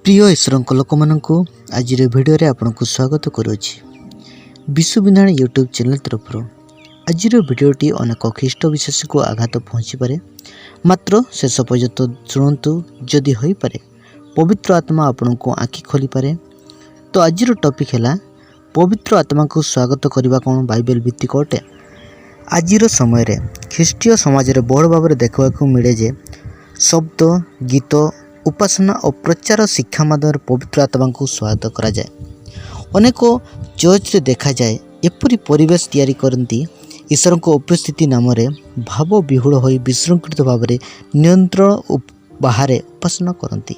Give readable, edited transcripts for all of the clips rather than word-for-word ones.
ପ୍ରିୟ ଈଶ୍ୱରଙ୍କ ଲୋକମାନଙ୍କୁ, ଆଜିର ଭିଡ଼ିଓରେ ଆପଣଙ୍କୁ ସ୍ୱାଗତ କରୁଅଛି ବିଶୁ ବିନ୍ଧାଣି ୟୁଟ୍ୟୁବ୍ ଚ୍ୟାନେଲ୍ ତରଫରୁ। ଆଜିର ଭିଡ଼ିଓଟି ଅନେକ ଖ୍ରୀଷ୍ଟ ବିଶ୍ୱାସୀକୁ ଆଘାତ ପହଞ୍ଚିପାରେ, ମାତ୍ର ଶେଷ ପର୍ଯ୍ୟନ୍ତ ଶୁଣନ୍ତୁ। ଯଦି ହୋଇପାରେ, ପବିତ୍ର ଆତ୍ମା ଆପଣଙ୍କୁ ଆଖି ଖୋଲିପାରେ। ତ ଆଜିର ଟପିକ୍ ହେଲା, ପବିତ୍ର ଆତ୍ମାକୁ ସ୍ୱାଗତ କରିବା କ'ଣ ବାଇବେଲ ଭିତ୍ତିକ ଅଟେ? ଆଜିର ସମୟରେ ଖ୍ରୀଷ୍ଟୀୟ ସମାଜରେ ବହୁଳ ଭାବରେ ଦେଖିବାକୁ ମିଳେ ଯେ ଶବ୍ଦ, ଗୀତ, ଉପାସନା ଓ ପ୍ରଚାର ଶିକ୍ଷା ମାଧ୍ୟମରେ ପବିତ୍ର ଆତ୍ମାଙ୍କୁ ସ୍ୱାଗତ କରାଯାଏ। ଅନେକ ଚର୍ଚ୍ଚରେ ଦେଖାଯାଏ, ଏପରି ପରିବେଶ ତିଆରି କରନ୍ତି, ଈଶ୍ୱରଙ୍କ ଉପସ୍ଥିତି ନାମରେ ଭାବ ବିହ୍ୱଳ ହୋଇ ବିଶୃଙ୍ଖଳିତ ଭାବରେ ନିୟନ୍ତ୍ରଣ ବାହାରେ ଉପାସନା କରନ୍ତି।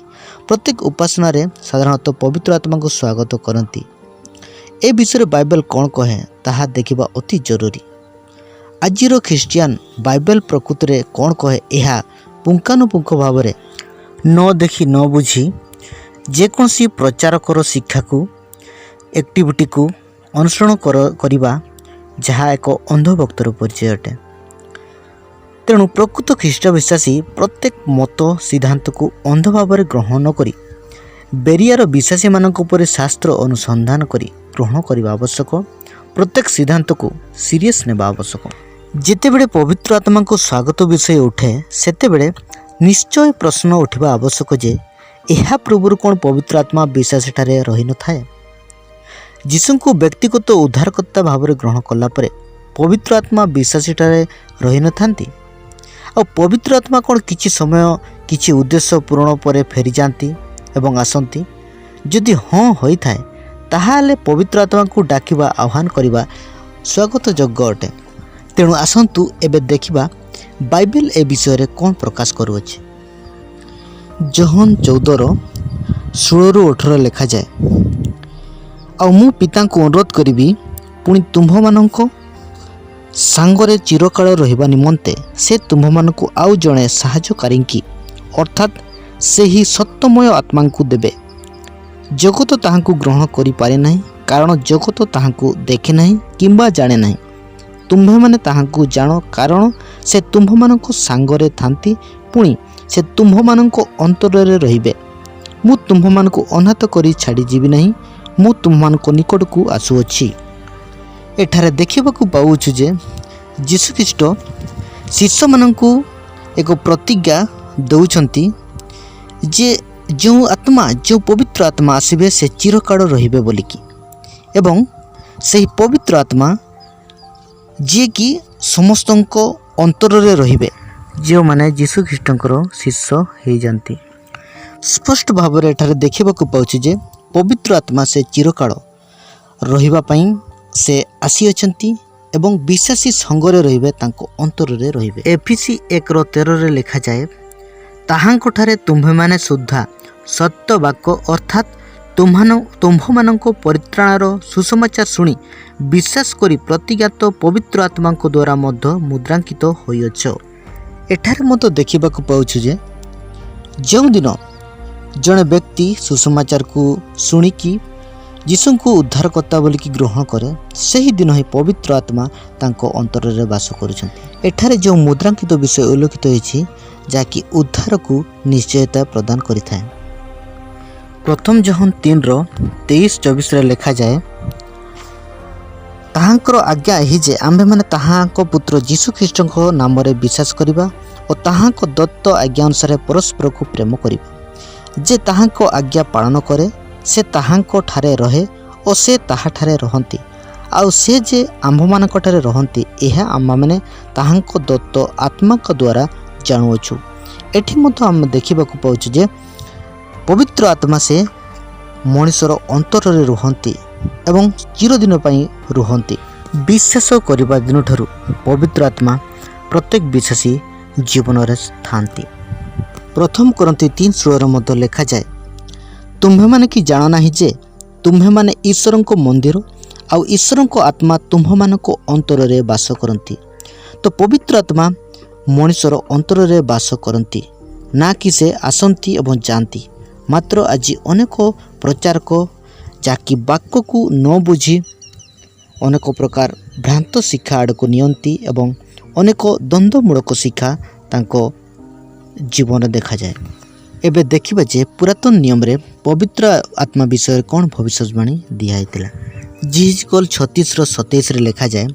ପ୍ରତ୍ୟେକ ଉପାସନାରେ ସାଧାରଣତଃ ପବିତ୍ର ଆତ୍ମାଙ୍କୁ ସ୍ୱାଗତ କରନ୍ତି। ଏ ବିଷୟରେ ବାଇବେଲ କ'ଣ କହେ, ତାହା ଦେଖିବା ଅତି ଜରୁରୀ। ଆଜିର ଖ୍ରୀଷ୍ଟିଆନ ବାଇବେଲ ପ୍ରକୃତରେ କ'ଣ କହେ, ଏହା ପୁଙ୍ଖାନୁପୁଙ୍ଖ ଭାବରେ ନ ଦେଖି, ନ ବୁଝି ଯେକୌଣସି ପ୍ରଚାରକର ଶିକ୍ଷାକୁ, ଆକ୍ଟିଭିଟିକୁ ଅନୁସରଣ କରିବା, ଯାହା ଏକ ଅନ୍ଧଭକ୍ତର ପରିଚୟ ଅଟେ। ତେଣୁ ପ୍ରକୃତ ଖ୍ରୀଷ୍ଟ ବିଶ୍ୱାସୀ ପ୍ରତ୍ୟେକ ମତ ସିଦ୍ଧାନ୍ତକୁ ଅନ୍ଧ ଭାବରେ ଗ୍ରହଣ ନ କରି ବେରିଆର ବିଶ୍ୱାସୀମାନଙ୍କ ଉପରେ ଶାସ୍ତ୍ର ଅନୁସନ୍ଧାନ କରି ଗ୍ରହଣ କରିବା ଆବଶ୍ୟକ। ପ୍ରତ୍ୟେକ ସିଦ୍ଧାନ୍ତକୁ ସିରିୟସ୍ ନେବା ଆବଶ୍ୟକ। ଯେତେବେଳେ ପବିତ୍ର ଆତ୍ମାଙ୍କ ସ୍ୱାଗତ ବିଷୟ ଉଠେ, ସେତେବେଳେ ନିଶ୍ଚୟ ପ୍ରଶ୍ନ ଉଠିବା ଆବଶ୍ୟକ ଯେ ଏହା ପୂର୍ବରୁ କ'ଣ ପବିତ୍ର ଆତ୍ମା ବିଶ୍ୱାସୀଠାରେ ରହିନଥାଏ? ଯୀଶୁଙ୍କୁ ବ୍ୟକ୍ତିଗତ ଉଦ୍ଧାରକର୍ତ୍ତା ଭାବରେ ଗ୍ରହଣ କଲା ପରେ ପବିତ୍ର ଆତ୍ମା ବିଶ୍ୱାସୀଠାରେ ରହିନଥାନ୍ତି? ଆଉ ପବିତ୍ର ଆତ୍ମା କ'ଣ କିଛି ସମୟ, କିଛି ଉଦ୍ଦେଶ୍ୟ ପୂରଣ ପରେ ଫେରିଯାଆନ୍ତି ଏବଂ ଆସନ୍ତି? ଯଦି ହଁ ହୋଇଥାଏ, ତାହେଲେ ପବିତ୍ର ଆତ୍ମାଙ୍କୁ ଡାକିବା, ଆହ୍ୱାନ କରିବା ସ୍ୱାଗତ ଯୋଗ୍ୟ ଅଟେ। ତେଣୁ ଆସନ୍ତୁ ଏବେ ଦେଖିବା ବାଇବେଲ ଏ ବିଷୟରେ କ'ଣ ପ୍ରକାଶ କରୁଅଛି। ଯୋହନ 14ର 16ରୁ 18 ଲେଖାଯାଏ, "ଆଉ ମୁଁ ପିତାଙ୍କୁ ଅନୁରୋଧ କରିବି, ପୁଣି ତୁମ୍ଭମାନଙ୍କ ସାଙ୍ଗରେ ଚିରକାଳ ରହିବା ନିମନ୍ତେ ସେ ତୁମ୍ଭମାନଙ୍କୁ ଆଉ ଜଣେ ସାହାଯ୍ୟକାରୀଙ୍କି, ଅର୍ଥାତ୍ ସେହି ସତ୍ୟମୟ ଆତ୍ମାଙ୍କୁ ଦେବେ। ଜଗତ ତାହାଙ୍କୁ ଗ୍ରହଣ କରିପାରେ ନାହିଁ, କାରଣ ଜଗତ ତାହାଙ୍କୁ ଦେଖେ ନାହିଁ କିମ୍ବା ଜାଣେ ନାହିଁ। ତୁମ୍ଭେମାନେ ତାହାଙ୍କୁ ଜାଣ, କାରଣ ସେ ତୁମ୍ଭମାନଙ୍କ ସାଙ୍ଗରେ ଥାନ୍ତି, ପୁଣି ସେ ତୁମ୍ଭମାନଙ୍କ ଅନ୍ତରରେ ରହିବେ। ମୁଁ ତୁମ୍ଭମାନଙ୍କୁ ଅନାଥ କରି ଛାଡ଼ିଯିବି ନାହିଁ। ମୁଁ ତୁମ୍ଭମାନଙ୍କ ନିକଟକୁ ଆସୁଅଛି।" ଏଠାରେ ଦେଖିବାକୁ ପାଉଛୁ ଯେ ଯୀଶୁଖ୍ରୀଷ୍ଟ ଶିଷ୍ୟମାନଙ୍କୁ ଏକ ପ୍ରତିଜ୍ଞା ଦେଉଛନ୍ତି ଯେ ଯେଉଁ ଆତ୍ମା, ଯେଉଁ ପବିତ୍ର ଆତ୍ମା ଆସିବେ, ସେ ଚିରକାଳ ରହିବେ ବୋଲିକି ଏବଂ ସେହି ପବିତ୍ର ଆତ୍ମା ଯିଏକି ସମସ୍ତଙ୍କ ଅନ୍ତରରେ ରହିବେ, ଯେଉଁମାନେ ଯୀଶୁଖ୍ରୀଷ୍ଟଙ୍କର ଶିଷ୍ୟ ହେଇଯାନ୍ତି। ସ୍ପଷ୍ଟ ଭାବରେ ଏଠାରେ ଦେଖିବାକୁ ପାଉଛୁ ଯେ ପବିତ୍ର ଆତ୍ମା ସେ ଚିରକାଳ ରହିବା ପାଇଁ ସେ ଆସିଅଛନ୍ତି ଏବଂ ବିଶ୍ୱାସୀ ସଙ୍ଗରେ ରହିବେ, ତାଙ୍କ ଅନ୍ତରରେ ରହିବେ। ଏଫିସି 1ର 13ରେ ଲେଖାଯାଏ, "ତାହାଙ୍କଠାରେ ତୁମ୍ଭେମାନେ ସୁଦ୍ଧା ସତ୍ୟ ବାକ୍ୟ, ଅର୍ଥାତ୍ ତୁମ୍ଭମାନଙ୍କ ପରିତ୍ରାଣର ସୁସମାଚାର ଶୁଣି ବିଶ୍ୱାସ କରି ପ୍ରତିଜ୍ଞାତ ପବିତ୍ର ଆତ୍ମାଙ୍କ ଦ୍ୱାରା ମଧ୍ୟ ମୁଦ୍ରାଙ୍କିତ ହୋଇଅଛ।" ଏଠାରେ ମଧ୍ୟ ଦେଖିବାକୁ ପାଉଛୁ ଯେ ଯେଉଁଦିନ ଜଣେ ବ୍ୟକ୍ତି ସୁସମାଚାରକୁ ଶୁଣିକି ଯୀଶୁଙ୍କୁ ଉଦ୍ଧାରକର୍ତ୍ତା ବୋଲିକି ଗ୍ରହଣ କରେ, ସେହି ଦିନ ହିଁ ପବିତ୍ର ଆତ୍ମା ତାଙ୍କ ଅନ୍ତରରେ ବାସ କରୁଛନ୍ତି। ଏଠାରେ ଯେଉଁ ମୁଦ୍ରାଙ୍କିତ ବିଷୟ ଉଲ୍ଲେଖିତ ହୋଇଛି, ଯାହାକି ଉଦ୍ଧାରକୁ ନିଶ୍ଚୟତା ପ୍ରଦାନ କରିଥାଏ। ପ୍ରଥମ ଯୋହନ 3ର 23-24ରେ ଲେଖାଯାଏ, "ତାହାଙ୍କର ଆଜ୍ଞା ଏହି ଯେ ଆମ୍ଭେମାନେ ତାହାଙ୍କ ପୁତ୍ର ଯୀଶୁ ଖ୍ରୀଷ୍ଟଙ୍କ ନାମରେ ବିଶ୍ୱାସ କରିବା ଓ ତାହାଙ୍କ ଦତ୍ତ ଆଜ୍ଞା ଅନୁସାରେ ପରସ୍ପରକୁ ପ୍ରେମ କରିବା। ଯେ ତାହାଙ୍କ ଆଜ୍ଞା ପାଳନ କରେ, ସେ ତାହାଙ୍କ ଠାରେ ରହେ ଓ ସେ ତାହାଠାରେ ରହନ୍ତି। ଆଉ ସେ ଯେ ଆମ୍ଭମାନଙ୍କଠାରେ ରହନ୍ତି, ଏହା ଆମ୍ଭେମାନେ ତାହାଙ୍କ ଦତ୍ତ ଆତ୍ମାଙ୍କ ଦ୍ୱାରା ଜାଣୁଅଛୁ।" ଏଠି ମଧ୍ୟ ଆମେ ଦେଖିବାକୁ ପାଉଛୁ ଯେ ପବିତ୍ର ଆତ୍ମା ସେ ମଣିଷର ଅନ୍ତରରେ ରୁହନ୍ତି ଏବଂ ଚିରଦିନ ପାଇଁ ରୁହନ୍ତି। ବିଶ୍ୱାସ କରିବା ଦିନଠାରୁ ପବିତ୍ର ଆତ୍ମା ପ୍ରତ୍ୟେକ ବିଶ୍ୱାସୀ ଜୀବନରେ ଥାନ୍ତି। ପ୍ରଥମ କରିନ୍ଥୀୟ 3:16ରେ ମଧ୍ୟ ଲେଖାଯାଏ, "ତୁମ୍ଭେମାନେ କି ଜାଣ ନାହିଁ ଯେ ତୁମ୍ଭେମାନେ ଈଶ୍ୱରଙ୍କ ମନ୍ଦିର ଆଉ ଈଶ୍ୱରଙ୍କ ଆତ୍ମା ତୁମ୍ଭମାନଙ୍କ ଅନ୍ତରରେ ବାସ କରନ୍ତି?" ତ ପବିତ୍ର ଆତ୍ମା ମଣିଷର ଅନ୍ତରରେ ବାସ କରନ୍ତି, ନା କି ସେ ଆସନ୍ତି ଏବଂ ଯାଆନ୍ତି। ମାତ୍ର ଆଜି ଅନେକ ପ୍ରଚାରକ, ଯାହାକି ବାକ୍ୟକୁ ନ ବୁଝି ଅନେକ ପ୍ରକାର ଭ୍ରାନ୍ତ ଶିକ୍ଷା ଆଡ଼କୁ ନିଅନ୍ତି ଏବଂ ଅନେକ ଦ୍ୱନ୍ଦ୍ୱମୂଳକ ଶିକ୍ଷା ତାଙ୍କ ଜୀବନରେ ଦେଖାଯାଏ। ଏବେ ଦେଖିବା ଯେ ପୁରାତନ ନିୟମରେ ପବିତ୍ର ଆତ୍ମା ବିଷୟରେ କ'ଣ ଭବିଷ୍ୟତବାଣୀ ଦିଆହେଇଥିଲା। ଯିହିଜିକଲ 36ର 27ରେ ଲେଖାଯାଏ,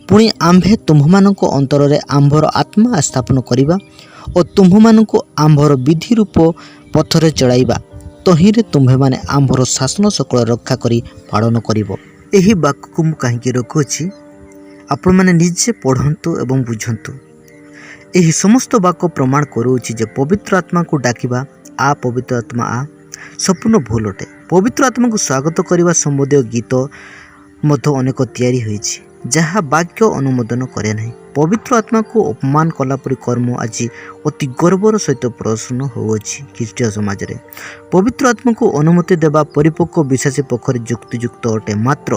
"ପୁଣି ଆମ୍ଭେ ତୁମ୍ଭମାନଙ୍କ ଅନ୍ତରରେ ଆମ୍ଭର ଆତ୍ମା ସ୍ଥାପନ କରିବା ଓ ତୁମ୍ଭମାନଙ୍କୁ ଆମ୍ଭର ବିଧି ରୂପ ପଥରେ ଚଳାଇବା। ତହିଁରେ ତୁମ୍ଭେମାନେ ଆମ୍ଭର ଶାସନ ସକଳ ରକ୍ଷା କରି ପାଳନ କରିବ।" ଏହି ବାକ୍ୟକୁ ମୁଁ କାହିଁକି ରଖୁଅଛି, ଆପଣମାନେ ନିଜେ ପଢ଼ନ୍ତୁ ଏବଂ ବୁଝନ୍ତୁ। ଏହି ସମସ୍ତ ବାକ୍ୟ ପ୍ରମାଣ କରୁଅଛି ଯେ ପବିତ୍ର ଆତ୍ମାକୁ ଡାକିବା, "ଆ ପବିତ୍ର ଆତ୍ମା ଆ", ସମ୍ପୂର୍ଣ୍ଣ ଭୁଲ ଅଟେ। ପବିତ୍ର ଆତ୍ମାକୁ ସ୍ୱାଗତ କରିବା ସମ୍ବନ୍ଧୀୟ ଗୀତ ମଧ୍ୟ ଅନେକ ତିଆରି ହୋଇଛି, ଯାହା ବାକ୍ୟ ଅନୁମୋଦନ କରେ ନାହିଁ। ପବିତ୍ର ଆତ୍ମାକୁ ଅପମାନ କଲା ପରି କର୍ମ ଆଜି ଅତି ଗର୍ବର ସହିତ ପ୍ରଦର୍ଶନ ହେଉଅଛି ଖ୍ରୀଷ୍ଟୀୟ ସମାଜରେ। ପବିତ୍ର ଆତ୍ମାକୁ ଅନୁମତି ଦେବା ପରିପକ୍ୱ ବିଶ୍ୱାସୀ ପକ୍ଷରେ ଯୁକ୍ତିଯୁକ୍ତ ଅଟେ। ମାତ୍ର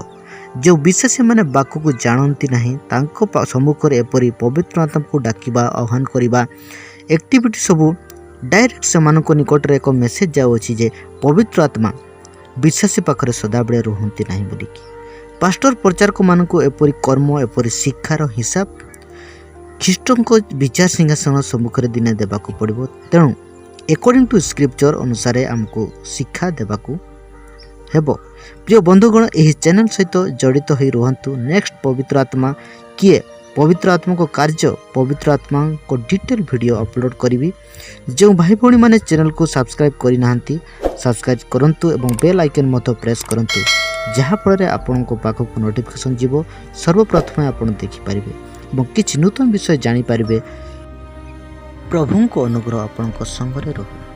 ଯେଉଁ ବିଶ୍ୱାସୀମାନେ ବାକ୍ୟକୁ ଜାଣନ୍ତି ନାହିଁ, ତାଙ୍କ ସମ୍ମୁଖରେ ଏପରି ପବିତ୍ର ଆତ୍ମାକୁ ଡାକିବା, ଆହ୍ୱାନ କରିବା ଆକ୍ଟିଭିଟି ସବୁ ଡାଇରେକ୍ଟ ସେମାନଙ୍କ ନିକଟରେ ଏକ ମେସେଜ ଯାଉଅଛି ଯେ ପବିତ୍ର ଆତ୍ମା ବିଶ୍ୱାସୀ ପାଖରେ ସଦାବେଳେ ରୁହନ୍ତି ନାହିଁ ବୋଲିକି। ପାଷ୍ଟର, ପ୍ରଚାରକମାନଙ୍କୁ ଏପରି କର୍ମ, ଏପରି ଶିକ୍ଷାର ହିସାବ ଖ୍ରୀଷ୍ଟଙ୍କ ବିଚାର ସିଂହାସନ ସମ୍ମୁଖରେ ଦିନେ ଦେବାକୁ ପଡ଼ିବ। ତେଣୁ ଏକର୍ଡ଼ିଂ ଟୁ ସ୍କ୍ରିପ୍ଚର ଅନୁସାରେ ଆମକୁ ଶିକ୍ଷା ଦେବାକୁ ହେବ। ପ୍ରିୟ ବନ୍ଧୁଗଣ, ଏହି ଚ୍ୟାନେଲ ସହିତ ଜଡ଼ିତ ହୋଇ ରୁହନ୍ତୁ। ନେକ୍ସଟ ପବିତ୍ର ଆତ୍ମା କିଏ, ପବିତ୍ର ଆତ୍ମାଙ୍କ କାର୍ଯ୍ୟ, ପବିତ୍ର ଆତ୍ମାଙ୍କ ଡିଟେଲ ଭିଡ଼ିଓ ଅପଲୋଡ଼ କରିବି। ଯେଉଁ ଭାଇ ଭଉଣୀମାନେ ଚ୍ୟାନେଲକୁ ସବସ୍କ୍ରାଇବ୍ କରିନାହାନ୍ତି, ସବସ୍କ୍ରାଇବ୍ କରନ୍ତୁ ଏବଂ ବେଲ୍ ଆଇକନ୍ ମଧ୍ୟ ପ୍ରେସ୍ କରନ୍ତୁ, ଯାହାଫଳରେ ଆପଣଙ୍କ ପାଖକୁ ନୋଟିଫିକେସନ୍ ଯିବ। ସର୍ବପ୍ରଥମେ ଆପଣ ଦେଖିପାରିବେ ଏବଂ କିଛି ନୂତନ ବିଷୟ ଜାଣିପାରିବେ। ପ୍ରଭୁଙ୍କ ଅନୁଗ୍ରହ ଆପଣଙ୍କ ସଙ୍ଗରେ ରହୁ।